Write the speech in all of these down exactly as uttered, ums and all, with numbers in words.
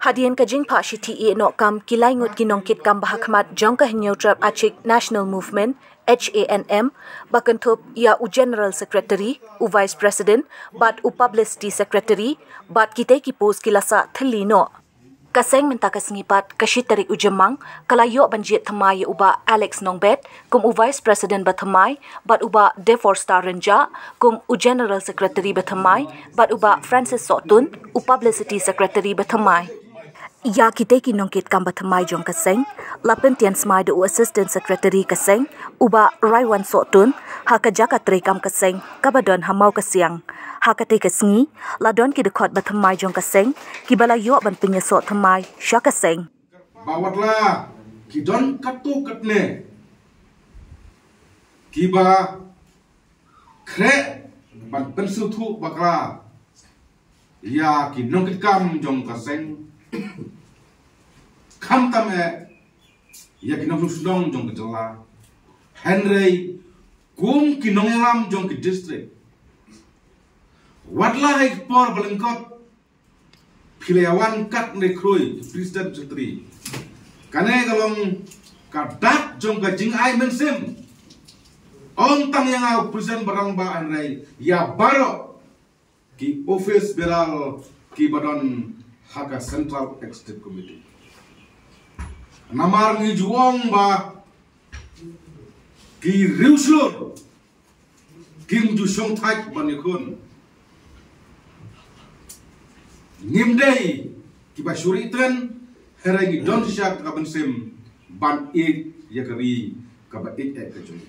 Hadien ka jingphah shithi ïeh noh kam ki lai ngut ki nongkit kam ba ha khmat jong ka Hynñiewtrep Achik National Movement, H A N M, ba kynthup ïa u General Secretary, u Vice President bad u Publicity Secretary bad kitei ki post ki la sah thylli noh. Ka seng mynta ka sngi pat ka shi tarik u Jymmang ka la ïoh ban jied thymmai ïa u Bah Alex Nongbet kum u Vice President ba thymmai bad u Bah Deforsta Rynjah kum u General Secretary ba thymmai bad u Bah Francis Sohtun u Publicity Secretary ba thymmai. Ïa kitei ki nongkit kam ba thymmai jong ka seng la pyntian smai da u Assistant Secretary ka seng u Bah Raiwan Sohtun ha ka jaka trei kam ka seng kaba don ha Mawkasiang. Ha katei ka sngi la don ki dkhot ba thymmai jong ka seng kiba la ïoh ban pynïasoh thymmai sha ka seng. Ba watla ki don katto katne kiba khreh ban pynsngewthuh bakla ïa ki nongkit kam jong ka seng, khamtam eh ïa ki nongshong shnong jong ka jylla, hynrei kum ki nongïalam jong ki district. Watla ha ki por ba lyngkot phi la ïa wan kat ne khroi ki President Secretary. Kane ka long ka dak jong ka jingai mynsiem. Ym tang ïa nga u President ba rangbah, hynrei ïa baroh ki office bearer kiba don ha ka Central Executive Committee. Namar ngi ju ong ba ki riewshlur kim ju shong thait ban ïakhun. Ngim dei kiba shu ri tren, hynrei ngi don shisha ka mynsiem ban ïeit ïa ka ri kaba ïeit eh ka jong ngi.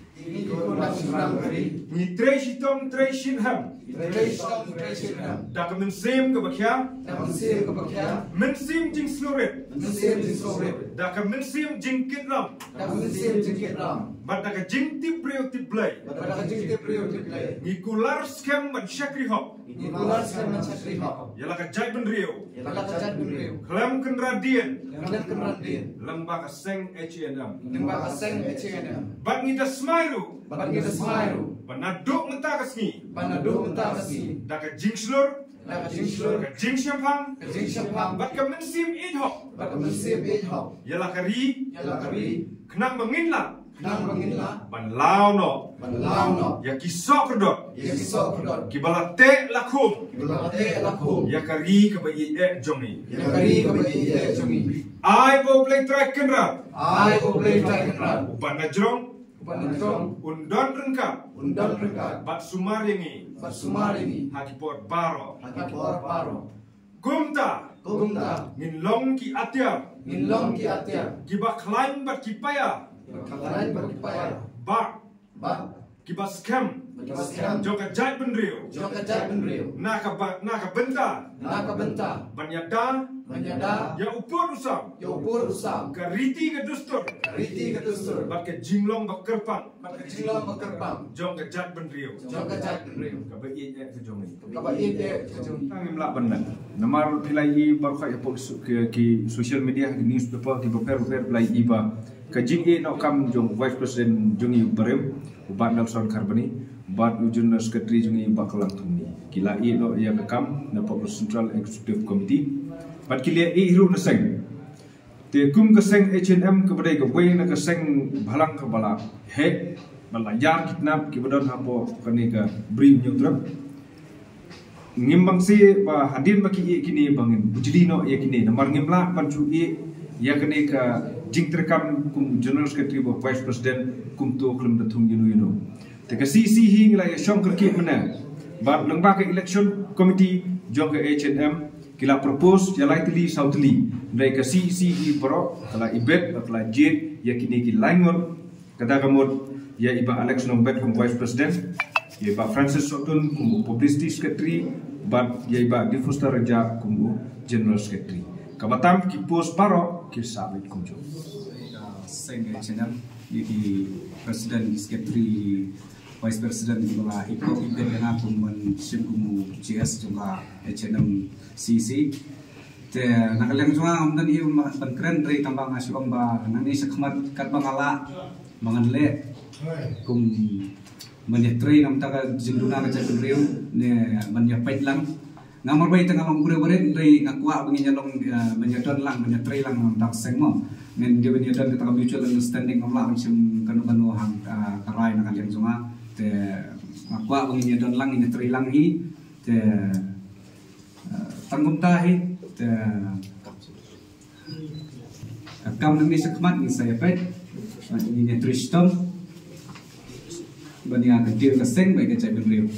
Ngi trei shitom trei shin hem. Ngi trei shitom trei shin hem. Da ka mynsiem kaba khia. Da ka mynsiem kaba khia. Mynsiem jingsngewrit. Mynsiem jingsngewrit. Da ka mynsiem jingkitram. Da ka mynsiem jingkitram. Bad da ka jingtip briew tip Blei. Bad da ka jingtip briew tip Blei. Ngi kular skhem ban shakri hok. Ngi kular skhem ban shakri hok. Ïa la ka jaitbynriew. Ïa la ka jaitbynriew. Khlem kynrad dien. Khlem kynrad dien. Lyngba ka seng H A N M. Lyngba ka seng H A N M. Bad ngi da smai ruh. Bad ngi da smai ruh. Ba naduh mynta ka sngi. Ba naduh mynta ka sngi. Da ka jingshlur. Da ka jingshlur. Ka jingshemphang. Ka jingshemphang. Bad ka mynsiem ïeit hok. Bad ka mynsiem ïeit hok. Ïa la ka ri. Ïa la ka ri. Khnang ba ngin lah. Khnang ba ngin lah. Ban law noh. Ban law noh. Ïa ki soh kordor. Ïa ki soh kordor. Kiba la teh la khum. Kiba la teh la khum. Ïa ka ri kaba ïeit eh jong ngi. Ïa ka ri kaba ïeit eh jong ngi. Ai ba U Blei Trai Kynrad. Ai ba U Blei Trai Kynrad. U Bah Najrong. U Bah Najrong. Un don ryngkat. Un don ryngkat. Bad sumar ïa ngi. Bad sumar ïa ngi. Ha ki por baroh. Ha ki por baroh. Kumta. Kumta. Ngin long ki atiar. Ngin long ki atiar. Kiba khlaiñ bad ki paia. Kiba khlaiñ bad ki paia. Bad. Bad. Kiba skhem. Kiba skhem. Jong ka jaitbynriew. Jong ka jaitbynriew. Na ka ba, na ka bynta. Na ka bynta. Ban ïada. Ban ïada. Ïa u pud u sam. Ïa u pud u sam. Ka riti ka dustur. Ka riti ka dustur. Bad ka jinglong ba kyrpang. Bad ka jinglong ba kyrpang. Jong ka jaitbynriew. Jong ka jaitbynriew. Kaba ïeit eh ka jong ngi. Kaba ïeit eh ka jong ngi. Tang ngim lah ban nang. Namar phi la ïohi baroh kawei hapoh ki, ki social media, ki newspaper, ki bapher bapher phi la ïohi ba ka jingïehnoh kam jong Vice President jong ngi u Bah Rem, u Bah Nelson Kharbani, bad u General Secretary jong ngi u Bah Klang Thongni. Ki la ïehnoh ïa ka kam napoh ka Central Executive Committee. Bad ki la ïeh ruh na seng. Te kum ka seng H A N M kaba dei kawei na ka seng bhalang kaba la heh, ba la ïar kidnap kiba don hapoh kane ka Bri u Hynñiewtrep. Ngim bang seh ba hadien ba ki ïeh kine ba ngin bujli noh ïa kine, namar ngim lah ban shu ïeh ïa kane ka jingtreikam kum General Secretary bad Vice President kumto khlem da thung ïano ïano. Te ka C E C hi ngi la ïa shong kyrkieh mynne bad lyngba ka election committee jong ka H A N M ki la propose ïa lai tylli saw tylli. Hynrei ka C E C hi baroh ka la ibet bad ka la jied ïa kine ki lai ngut. Kata ka mut ïa i Bah Alex Nongbet kum Vice President, ïa i Bah Francis Sohtun kum u Publicity Secretary bad ïa i Bah Difoster Rynjah kum u General Secretary. Kaba tam ki post baroh ki sah beit kumjuh. Seng H A N M, ïa ki President, Secretary, Vice President kiba la ïoh ïa nga kum ban shim kum u G S jong ka H A N M C E C. Te na ka liang jong nga ngam don ei ban kren, hynrei tang ba nga shu ong ba nangne shakhmat katba nga lah ba ngan leh kum Ban ïatrei namar ka jingduna ka jaitbynriew ne ban ïapeit lang. Nga marwei te nga long briew barit, hynrei nga kwah ba ngin ïalong, eh, ban ïadon lang, ban ïatrei lang namar ka seng mo. Ngin dei ban ïadon kata ka mutual understanding, ngam lah ban shim kano kano hang, eh, ka rai na ka liang jong nga. Te nga kwah ba ngin ïadon lang, ngin ïatrei lang hi. Te, eh, tang kumta hi. Te, ka kam nangne shakhmat ngin sa ïapeit. Ngin ïatrei shitom. Ban ïa ka dei ka seng bad ka jaitbynriew.